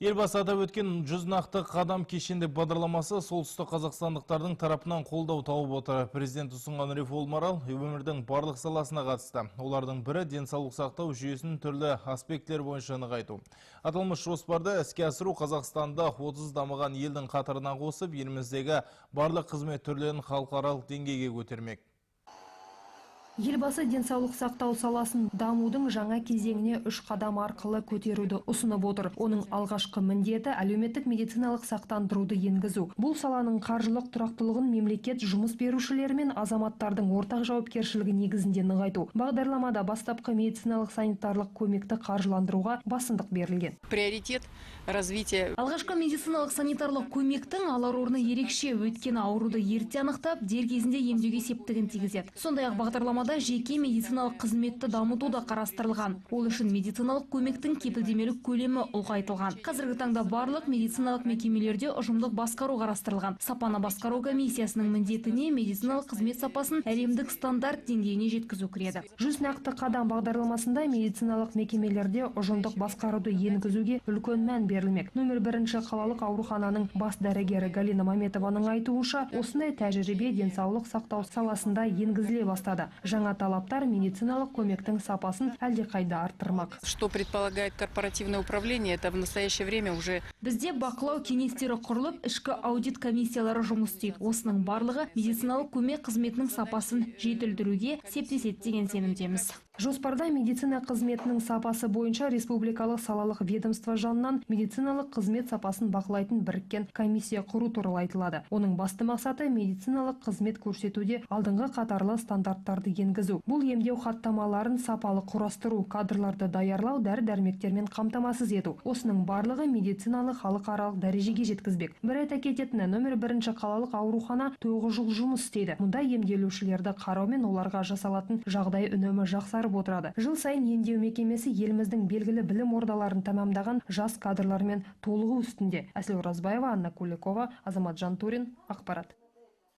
Елбасы атап өткен 100 нақты қадам кешенді бағдарламасы солтүстік қазақстандықтардың тарапынан қолдау тауып отыр. Президент ұсынған реформалар өмірдің барлық саласына қатысты. Олардың бірі денсаулық сақтау жүйесінің түрлі аспектілері бойынша нығайту. Аталмыш жоспарды іске асыру Қазақстанда 30 дамыған елдің қатарына қосып, еліміздегі барлық қызмет түрлерін халықаралық деңгейге көтермек. Елбасы денсаулық сақтау саласын дамудың жаңа кезеңіне 3 қадам арқылы көтеруді ұсынып отыр. Оның алғашқы міндеті әлеуметтік медициналық сақтандыруды енгізу. Бұл саланың қаржылық тұрақтылығын мемлекет, жұмыс берушілер мен азаматтардың ортақ жауапкершілігі негізінде нығайту. Бағдарламада бастапқы медициналық санитарлық көмекті қаржыландыруға басымдық берілген. Приоритет развития. Алғашқы медициналық санитарлық көмектің алар орны ерекше, өйткені ауруды ерте анықтап, дер кезінде емдеуге септігін тигізеді. Сондай-ақ бағдарламада жеке медициналық қызметті дамыту да қарастырылған. Ол үшін медициналық көмектің кепілдемелік көлемі ұлғайтылған. Қазіргі таңда барлық медициналық мекемелерде ұжымдық басқару қарастырылған. Сапаны басқару комиссиясының міндетіне медициналық қызмет сапасын әлемдік стандарт деңгейіне жеткізу кіреді. 100 нақты қадам бағдарламасында медициналық мекемелерде ұжымдық басқаруды енгізуге үлкен мән берілмек. Нөмір 1 қалалық аурухананың бас дәрігері Галина Маметованың айтуынша, осындай тәжірибе денсаулық сақтау саласында енгізіле бастады. Жаңа талаптар медициналық көмектің сапасын әлдеқайда арттырмақ. Что предполагает корпоративное управление, это в настоящее время уже. Бізде бақылау кеңестері құрылып, ішкі аудит комиссиялары жұмыс істейді. Осының барлығы медициналық көмек қызметінің сапасын жетілдіруге септеседі деген сенімдеміз. Жоспарда медицина қызметінің сапасы бойынша республикалық салалық ведомство жанынан медициналық қызмет сапасын бақылайтын біріккен комиссия құру туралы айтылады. Оның басты мақсаты медициналық қызмет көрсетуде алдыңғы қатарлы стандарттарды енгізу. Бұл емдеу хаттамаларын сапалы құрастыру, кадрларды даярлау, дәрі-дәрмектермен қамтамасыз ету. Осының барлығы медицинаны халықаралық дәрежеге жеткізбек. Бір айта кететіні, нөмір 1 қалалық аурухана 9 жыл жұмыс істейді. Мұнда емделушілерді қарау мен оларға жасалатын жағдай үнемі жақсарып отырады. Жыл сайын емдеу мекемесі еліміздің белгілі білім ордаларын тәмамдаған жас кадрлармен толығу үстінде. Әсел Оразбаева, Анна Куликова, Азамат Жантурин, ақпарат.